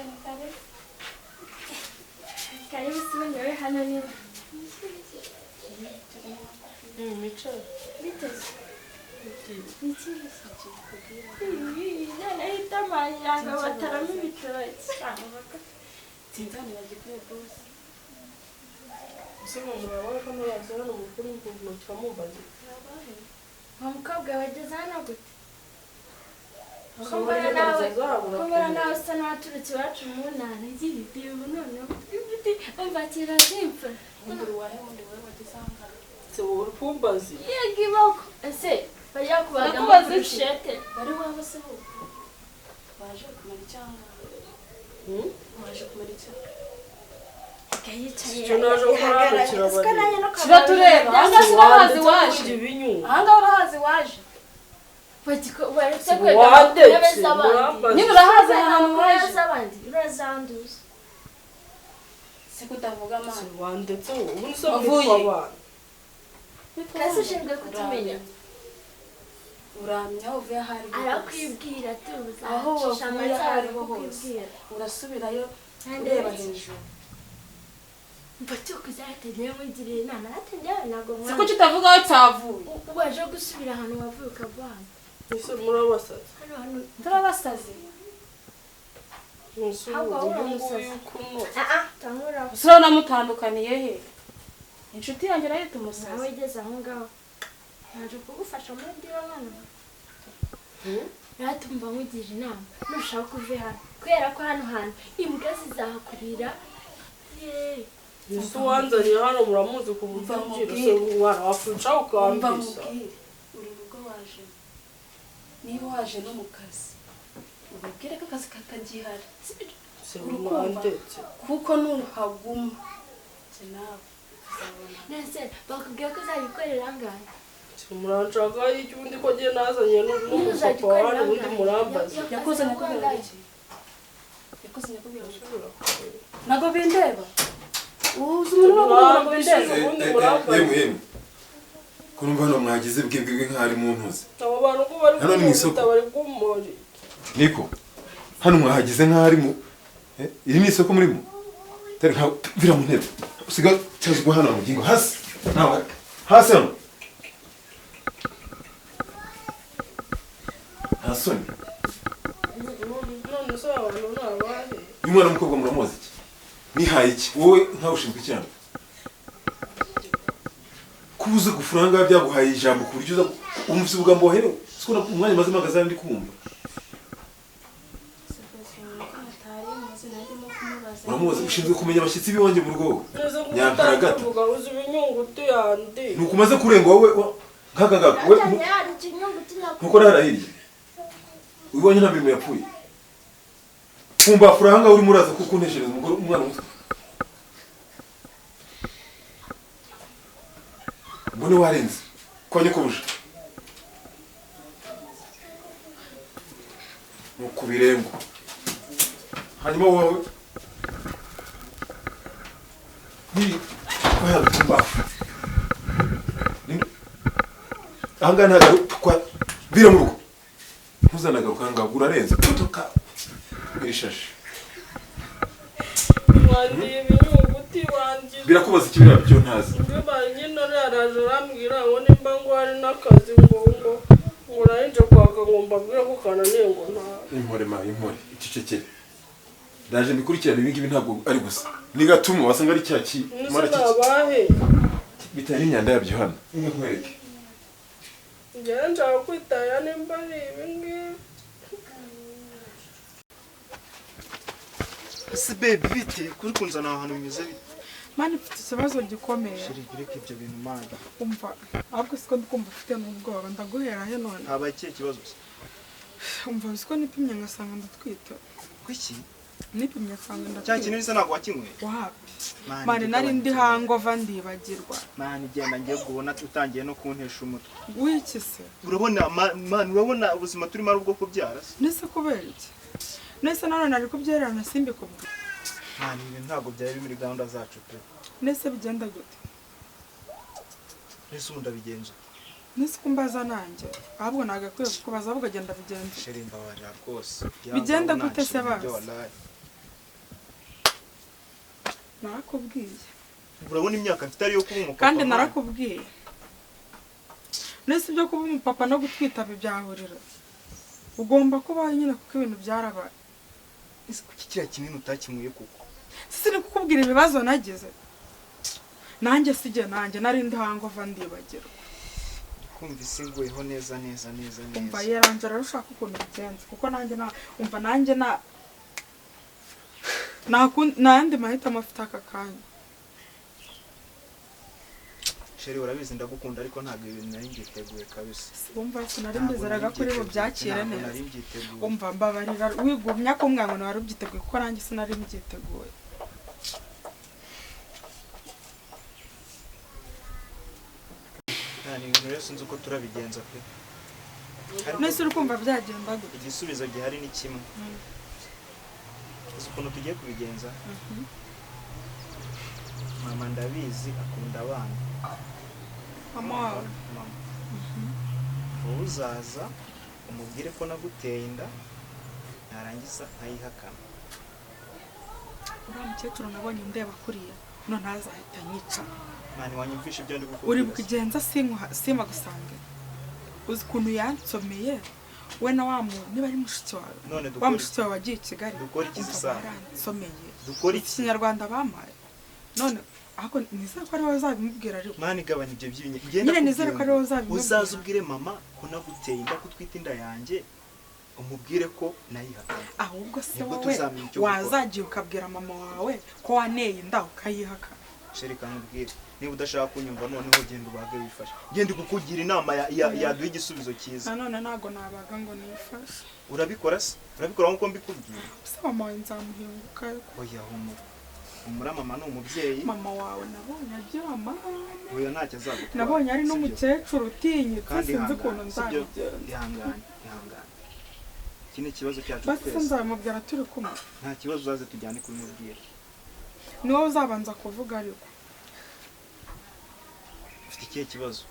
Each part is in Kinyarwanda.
Ni karibu. Karibu si ubundi wowe hano ni Mico. Biteze. Ni ikihe se? Noneho itama yanga bataramo ibitoki. Sinzani bagikuye bose. Ese umuntu wabona ko muraza hano mu kuri mukamumbaza? Wa mukobwa wageze hano gute? Ko mbona nawe ko mbona nawe usa n'uwaturutse iwacu mu ntara y'ibitebo noneho umva kirazimfa. Se wowe uri kumbaza? Yego iboko. Ese bajya kubagamo Ndakubaza iki? burushete. Wari waba se wowe? Waje kumara icyanga? Waje kumara icyanga? Yicaye. Icyo naje gukora hano kirabareba. Kiratureba. Aha ngaha urahazi waje. Kurya ibinyu. Aha ngaha urahazi waje. Baretse kwegama ku ntebe Wandetse z'abandi. murambaza. Nyine urahazi aha hantu Ku ntebe waje. z'abandi urazanduza. Se kutavuga Se amana. wandetse wowe ubundi se Wavuye. mwitwa abana. Kasi ushinzwe kutumenya. Uramenya aho uvuye aho ari ho hose. Arakwibwira tuza. Aho Cisha wavuye make aho ariho hose. arakwibwira. Urasubirayo Kandi ureba iki? hejuru. Mba cyokuza mugiriye inama natangiye ntabwo Se mwana. kuki utavuga aho cyavuye? Waje gusubira ahantu wavuye ukava hano. Ese murabasaza. Hano hano. Turabasazi. Ese Ahubwo ubu wowe uyu uramusaza. nguyu kuno. Ah ah, tankuraho. Ese urabona mutandukaniye he? Inshuti yanjye urayita Nawe umusazi. igeze aho ngaho. Naje kugufasha muri ndiba mwana. Ratumva nkugira inama. Nushaka uve hano. Kubera ko hano hantu imbwa zizahakurira. Yeee. Ese uwanzanye hano muramuzi ku buryo Umva ugira nkubwire. se umwana wakwica Umva ukambisa. nkubwire. Uru rugo waje. Niba waje no mu kazi, ubabwire ko akazi katagihari. Se Urukumva? mwandetse. Kuko nuhaguma njye nawe tuzabona. Nese bakubwiye ko uzayikorera angahe? Se muranshaka iki ubundi ko ngiye nazanye Nyine uzajya n'umupapa wa ukorera hano ubundi angahe? murambaza. Yakuzanye kubera iki? Yakuzanye kubera iki? Ushobora kureba. Ntabwo bindeba. Uzi umuntu uba ngo bindeba. Ubundi murambaza. Yemwe yemwe. Ko numva hano mwagize bwibwe nk'ari mu ntuzi. Abo bantu ko bari Hano ni mu isoko. kumukubita bari kumuri. Niko. Hano mwahagize nk'ari mu iri ni isoko murimo. Tari nka vira mu ntebe. Usiga cyazugwa hano mu ngingo hasi. Nawe hasi hano. Nta soni. None se aba bantu ni abahe? Uyu mwana w'umukobwa muramuzi iki? Nihaye iki? Wowe nkawe ushinzwe iki hano? Kuba uzi gufura aha ngaha byaguhaye ijambo ku buryo uza wumvise ubugambo waherewe. Siko umwanya maze mpagaze hano ndi kumva. Uramuzi ushinzwe kumenya abashyitsi b'iwanjye mu rugo wowe. Neze ko Nyamparagata. utakivuga uzi ibinyunguti yandi. Nuko umaze kurenga wowe nk'aka ngaka we Natangiye hari ikinyuguti nkuko nahara hirya. Ubonye nta mirimo yapfuye. Kumbafura aha ngaha urimo uraza kuko unteshereza umugore umwana muto. Mbone warenze. Kwa nyokobuje. Nuko birengo. Hanyuma wowe ni kwa kumbafura. Aha ngaha ntabwo kwa vira mu rugo. Ntuzanagaruka aha ngaha urarenze. Tutuka. Irishashi. Wandiye ibinyunguti wangize. Birakubaza iki biriya byo ntazi. Bibaye nyine yaraje arambwira ngo nimba ngo hari n'akazi ngo ngo ngo nari kwaka ngo mbabwire ko kananiye ngo nta. Impore ma impore icecekere. Ndaje mbikurikirane ibi ngibi ntabwo ari gusa. Ni gatumwa wasanga ari cya ki Nese mara ni ki abahe? bitari imyanda yabyo hano. Inka nkwereke. Njyewe nshaka kwitaya nimba ari ibi ngibi. Ese baby bite kuri kunzana ahantu bimeze bite? Mani mfite ikibazo gikomeye. Shiri reka ibyo bintu mani. Umva ahubwo siko ndikumva ufite n'ubwoba ndaguhera he none. Habaye ikihe kibazo se? Umva siko nipimye ngasanga ndatwite. Kuki? Nipimye nsanga Cya ndatwite. kintu bisa ntabwo wakinyweye? Wapi? Mani, Mani nari ndi gabanya. hangova ndibagirwa. Mani genda ngiye kubona utangiye no kuntesha umutwe. Wiki se? Urabona mani urabona ubuzima turimo ari ubwo kubyara se? Nese kubera iki? Nese nanone ari kubyerana simbikubwira. Mani ibi ntabwo byari biri muri gahunda zacu pe. Nese bigenda gute? Nese ubu ndabigenza. Nese kumbaza nanjye. Ahubwo nagakwiye kukubaza ahubwo genda bigenze. Sheri mbabarira rwose. Bigenda gute se basi? Wallahi. Narakubwiye. Urabona imyaka mfite ariyo kuba umupapa. Kandi narakubwiye. Nese ibyo kuba umupapa no gutwita bibyahurira. Ugomba kubaho nyine kuko ibintu byarabaye. Ese kuki kiriya kinini utakinyweye kuko? Sisi kukubwira ibibazo nagize. Nanjye sije nanjye nari ndi hangova ndibagirwa. Kumva isi nguyeho neza neza neza neza. Umva yeranje rero ushaka ukuntu bigenza kuko nanjye na umva nanjye na nayandi mahitamo afite aka kanya. Sheri urabizi ndagukunda ariko ntabwo ibintu nari ngiteguye kabisa. Umva sinari mbizeraga kuri bo byakire neza. Umva mbabarira wigumya ko mwango wari ubyiteguye kuko nanjye sinari mbyiteguye. Nani ibintu rero sinzi uko turabigenza pe. Nese uri kumva byagenda gute? Igisubizo gihari ni kimwe. Uzi ukuntu tugiye kubigenza? Mama ndabizi akunda abana. Mama wawe? Mama. Wowe uzaza umubwire ko naguteye inda narangiza nkayihakana. Uriya mukecuru nabonye ndeba kuriya none ntazahita nyica. Mani wanyumvisha ibyo ndi kukubwira. Uri kugenza sima gusange. Uzi ukuntu yansomeye we na wa muntu niba ari mushiki wawe. Wa mushiki wawe wagiye i Kigali. Dukora iki se? Baransomeye. Dukora iki? Ikinyarwanda bampaye. None ako nizere ko ari wowe uzabimubwira ariko. Mani gabanya ibyo by'ibinye. Nyine nizere ko ari wowe uzabimubwira. Uzaza ubwire mama ko naguteye inda kutwita inda yanjye umubwire ko nayihakana. Ahubwo se wowe wazagiye ukabwira mama wawe ko waneye inda ukayihakana. Sheri kamubwire niba udashaka kunyumva noneho genda ubage wifashe. Genda kukugira inama yaduha igisubizo cyiza. Nanone ntago nabaga ngo nifashe. Urabikora se? Urabikora nkuko mbikubwiye? Se mama wawe nzamuhinguka. Oya humura. Humura mama ni umubyeyi. Mama wawe nabonye agira amahane. Oya ntacyo azagutwara. Nabonye ari n'umukecuru utinyitse sinzi ukuntu nzabigenza. Ihangane, ihangane. Iki ni ikibazo cyacu twese. Basi nzamubwira turi kumwe. Nta kibazo uzaze tujyane kubimubwira. Ni wowe uzabanza kuvuga ariko. Ufite ikihe kibazo?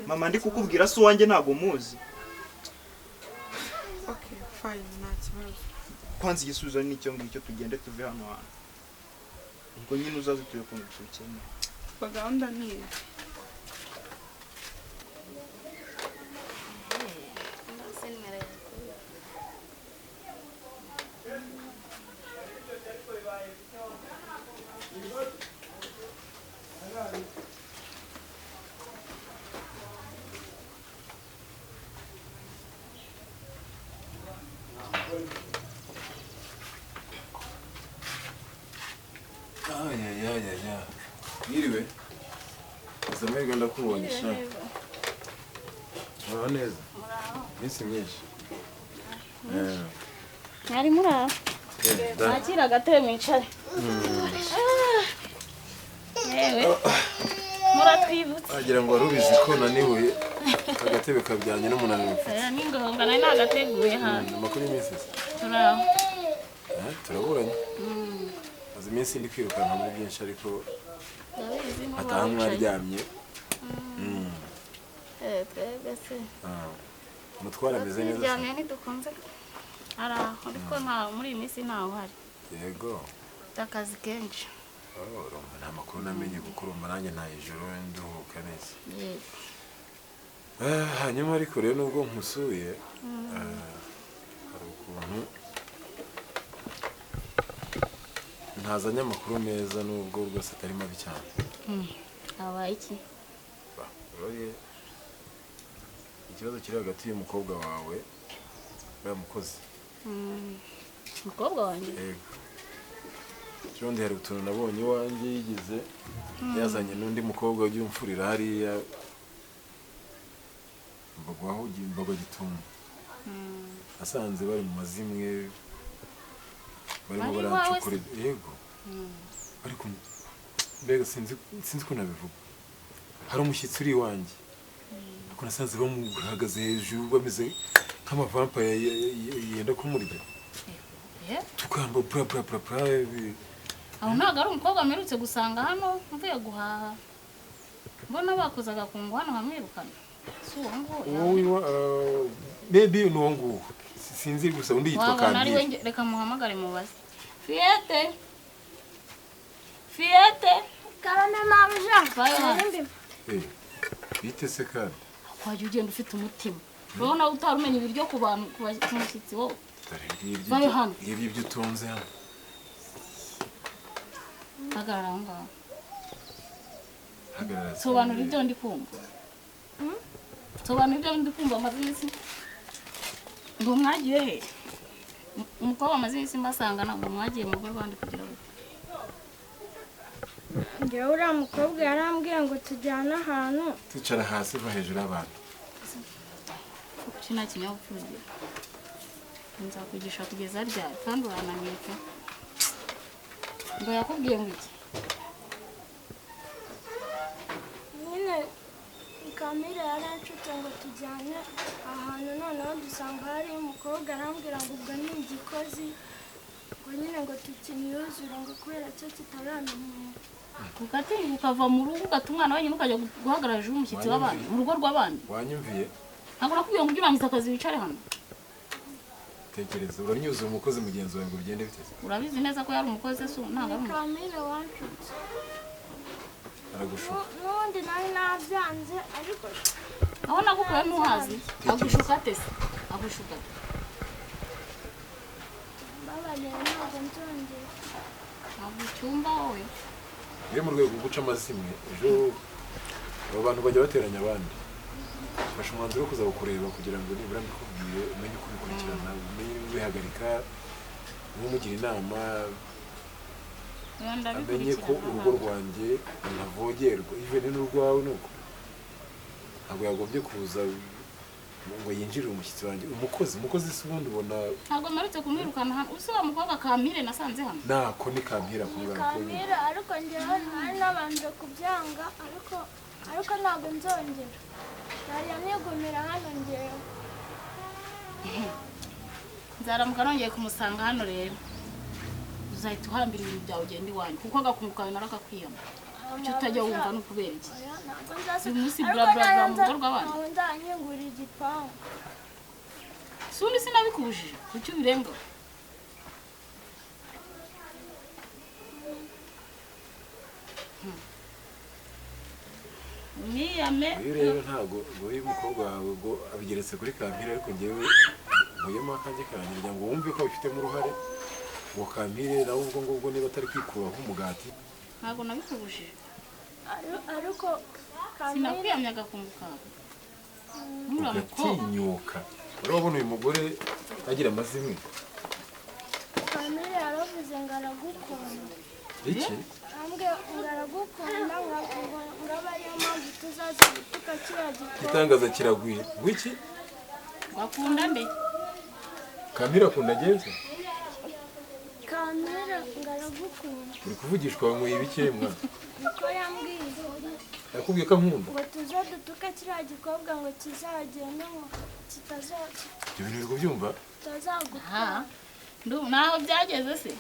Mama ndi kukubwira se uwanjye ntago muzi. Okay, fine, nta kibazo. Kwanza igisubizo ni icyo ngicyo tugende tuve hano hantu. Ubwo nyine uzaze turi kumwe tubikemure. Gahunda ni iyi. Ya. Mwiriwe. Zamahirwe ndakubonye sha. Muraho neza. Iminsi myinshi. Mwari muraho. Mwakira agatebe mwicare. Yewe. Muratwibutse. Wagira ngo warubizi ko naniwe agatebe kabyanye n'umunaniro mfite. Ni ngombwa nari nagateguye hano. Amakuru y'iminsi se? Turaho. Turaburanye. Maze iminsi ndi kwirukanka muri byinshi ariko ataha mwaryamye. Twebwe se. Umutwara ameze neza. Turyamye ntidukunze araho ariko nta muri iyi minsi ntawe uhari. Yego. Mfite akazi kenshi. Urumva nta makuru namenye kuko urumva nanjye nta ijoro nduhuka neza. Yego. Hanyuma ariko rero nubwo nkusuye hari ukuntu ntazanye amakuru meza nubwo rwose atari mabi cyane. Habaye iki? Ikibazo kiri hagati y'umukobwa wawe uriya mukozi. Umukobwa wanjye? Yego. Ejobundi hari utuntu nabonye iwanjye yigize yazanye n'undi mukobwa ujya umfurira hariya mbagwa gitumo. Asanze bari mu mazimwe barimo barancukura. Yego. Ariko mbega sinzi ko nabivuga. Hari umushyitsi uri iwanjye. Ariko nasanze bamuhagaze hejuru bameze nk'amavampire yenda kumurya. Tukamba bra bra bra bra. Aho ntago ari umukobwa mperutse gusanga hano mvuye guhaha. Mbona bakoze agakungu hano hamwirukana. Si uwo nguwo. Maybe ni uwo nguwo. Sinzi gusa undi yitwa Kandire. Reka muhamagare mubaze. Fiete. Fiyete. Karame mabuja. Bite se kandi? Wajya ugenda ufite umutima. Urabona utarumenya ibiryo ku bantu ku mushyitsi wowe. Vayo hano. Ngibyo ibyo utunze hano. Hagarara aho ngaho. Hagarara. Sobanura ibyo ndi kumva. Sobanura ibyo ndi kumva amaze iminsi. Ngo mwagiye he? Umukobwa amaze iminsi mbasanga ntabwo mwagiye mu rugo rwandi kugira ngo. Njyewe uriya mukobwa yarambwiye ngo tujyane ahantu. Twicara hasi va hejuru y'abantu. Kuki nta kinyabupfura ugira? Nzakwigisha kugeza ryari kandi urananiye pe. Ngo yakubwiye ngo iki? Nyine Kamira yaranshutse ngo tujyane ahantu noneho dusanga hari umukobwa arambwira ngo ubwo ni igikozi ngo nyine ngo tukimyuzure ngo kubera cyo kitaramenyera. Ukatinya ukava mu rugo ugata umwana wenyine ukajya guhagarara hejuru y'umushyitsi w'abandi mu rugo rw'abandi. Wanyumviye? Ntabwo nakubwiye ngo ujye urangiza akazi wicare hano. Tekereza uranyuze umukozi mugenzi wawe ngo bigende bite? Urabizi neza ko yari umukozi se ntabwo ari umukozi. Kamira wanshutse. Aragushuka. N'ubundi nari nabyanze ariko aho nagukuye ntuhazi. Agushuka ate se? Agushuka. Mbabarira ntabwo nzongera. Ntabwo ucyumva wowe. Iyo mu rwego rwo guca amazimwe ejo abo bantu bajya bateranya abandi. Fasha umwanzuro wo kuza kukureba kugira ngo nibura mbikubwire umenye uko ubikurikirana, umenye ubihagarika, umugira inama, amenye ko urugo rwanjye ntavogerwa, even n'urwawe nuko. Ntabwo yagombye kuza ngo yinjirire umushyitsi wanjye, umukozi se ubundi ubona. Ntabwo mperutse kumwirukana hano, usi wa mukobwa Kamire nasanze hano. Nako ni Kamire akubwira ko Kamire ariko njyewe nari nabanje kubyanga ariko ntabwo nzongera. Nariya nigumira hano njyewe. Nzaramuka nongeye kumusanga hano rero. Uzahita uhambira ibintu byawe ugenda iwanyu kuko agakungu kawe narakakwiyama. Kuki utajya wumva no kubera iki? Uyu munsi bla bla bla mu rugo rw'abandi. Ntabwo nzanyingurira igipangu. Si undi sinabikubujije kuki ubirengaho? Niyame. Uyu rero ntabwo uyu mukobwa wawe ubwo abigeretse kuri Kampire ariko njyewe nkuyemo akanjye kanjye kugira ngo wumve ko abifitemo uruhare. Ngo Kampire nawe ubwo ngubwo niba atari kwikuraho umugati. Ntabwo nabikubujije. Ariko Kamire sinakwiyamya agakungu kawe. Ugatinyuka. Urabona uyu mugore agira amazimwe. Kamire yaravuze ngo aragukunda. Iki? Ambwe ngo aragukunda ngo aba ariyo mpamvu tuzaza gutuka kiriya gikobwa. Igitangaza kiragwira. Ngwiki? Wakunda nde? Kamire akunda genze? Kamire ngo aragukunda. Uri kuvugishwa wanyweye ibiki mwana? Niko yambwiye. Yakubwiye ko ankunda? Ngo tuze dutuke kiriya gikobwa ngo kizagende ngo kitazaza. Ibyo bintu uri kubyumva? Tutazagutwara. Naho byageze se?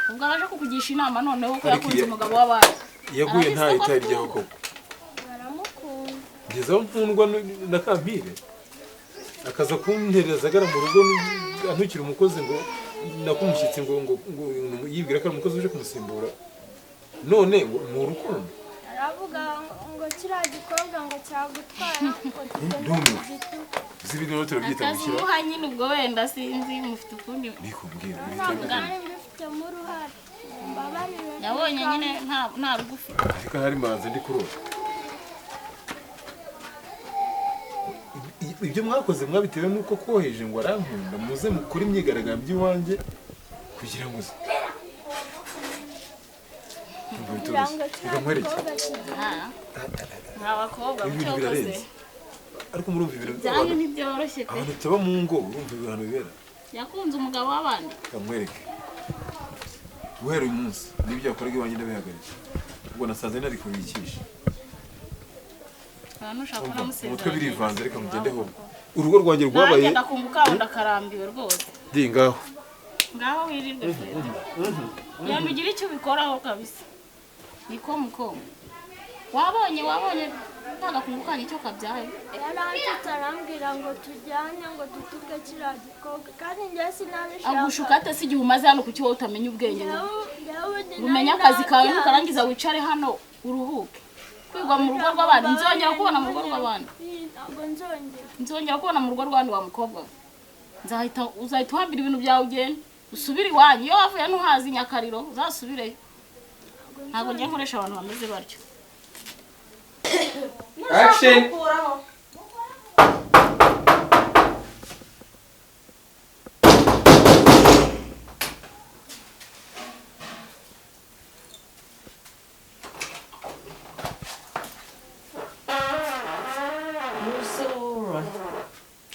Ubwo abaje kukugisha inama noneho ko yakunze umugabo w'abandi. Yaguye nta itaryaho koko. Baramukunda. Ngeze aho nkundwa na Kampire. Akaza kuntereza agara mu rugo antukira umukozi ngo nakumushyitsi ngo ngo yibwira ko ari umukozi uje kumusimbura. None ngo ni urukundo. Aravuga ngo kiriya gikobwa ngo cyagutwara ngo tugende tugituke. Zibintu turabyita gushyira. Akazimuha nyine ubwo wenda sinzi mufite ukundi. Nikubwira. Ntabwo nari mbifitemo uruhare. Mbabarire. Yabonye nyine nta rugufi. Ariko hari manze ndi kurota. Ibyo mwakoze mwabitewe nuko koheje ngo arankunda muze mukore imyigaragambyo iwanjye kugira ngo Abakobwa mucyokoze. Ariko murumva ibintu byanyu ntibyoroshye pe. Abantu tuba mu ngo urumva ibintu bibera. Yakunze umugabo w'abandi. Kamwereke. Guhera uyu munsi n'ibyo yakoraga iwanjye ndabihagarika. Ubwo nasanze nari kubikisha. Umutwe birivanze reka mugende ho. Urugo rwanjye rwabaye. Nanjye ndakunguka ndakarambiwe rwose. Ndi ngaho. Ngaho wirirwe Fred. Yamba ugira icyo ubikoraho kabisa. Niko muko. Wabonye Agakungu kanyu icyo kabyaye. Yarantutse arambwira ngo tujyane ngo dutuke kiriya gikobwa kandi njye sinabishaka. Agushuka ate se igihe umaze hano kuki wowe utamenya ubwenge? Umenya akazi kawe nukarangiza wicare hano uruhuke. Kwigwa mu rugo rw'abandi nzongera kubona mu rugo rw'abandi. Ntabwo nzongera. Nzongera kubona mu rugo rw'abandi wa mukobwa. Nzahita uzahita uhambira ibintu byawe ugende usubire iwanyu. Iyo wavuye ntuhazi Nyakariro uzasubireyo. Ntabwo ngiye nkoresha abantu bameze batyo. Action.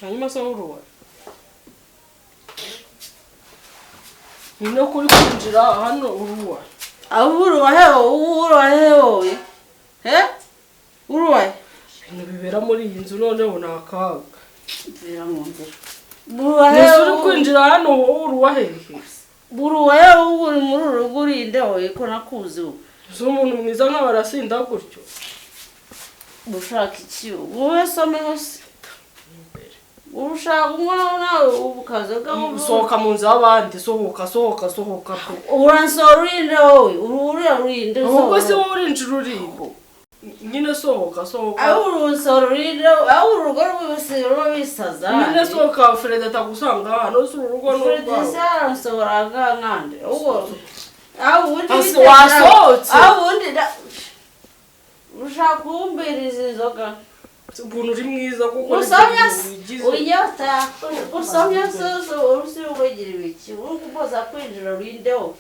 Hanyuma se uruwa ni no kuri kwinjira hano uruwa aho uruwa hewe he uruwa ibintu bibera muri iyi nzu noneho ni akaga bibera mu nzira uruwa hewe uri kwinjira hano uruwa hehe uruwa hewe uri muri uru rugo urinde wowe ko nakuzi uzi umuntu mwiza nk'abarasinda gutyo ushaka iki wowe someho se urushaka umwana nawe ubukaza usohoka mu nzu y'abandi sohoka sohoka sohoka uransora urinde wowe ururira urinde ubwo se wowe urinjira urinde nyine sohoka sohoka aho urunsora urinde aho urugo rw'ibisigo bisaza nyine sohoka Fred atagusanga hano si urugo n'urwawe Fred se aransora nkande ubwo aho ubundi wasohotse aho ubundi ushaka kumbiriza inzoga ukuntu uri mwiza kuko unyota usomye soso urusi ugira ibiki uri kuboza kwinjira urindeho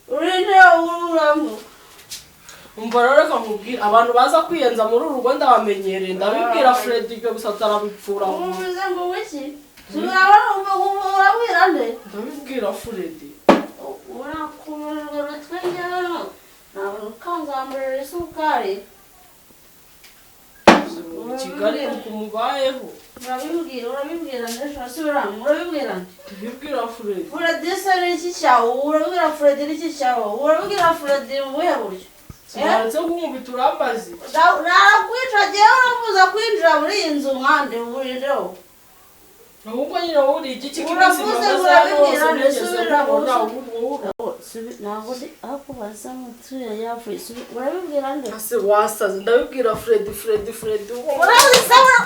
urindeho uramu umva rero reka nkubwire abantu baza kwiyenza muri uru rugo ndabamenyereye ndabibwira Fred ibyo gusa atarabipfura ubize ngo wiki urabwira nde ndabibwira Fred urakumurira twinjira ntabwo ukanzamurira isukari Kigali kumubayeho urabibwira urabibwira ndabibwira Fred Fred se n'iki cyawe urabibwira Fred n'iki cyawe urabibwira Fred mu buhe buryo sinanze kunkubita urambazi narakwica jyewe urabuza kwinjira muri iyi nzu nkande urindeho ahubwo nyine wowe uri igiki uravuze urabibwira ndasubira ntabwo ndi aho kubaza mutuye yapfuye urabibwira nde ase wasaze ndabibwira Fred Fred Fred urabisaba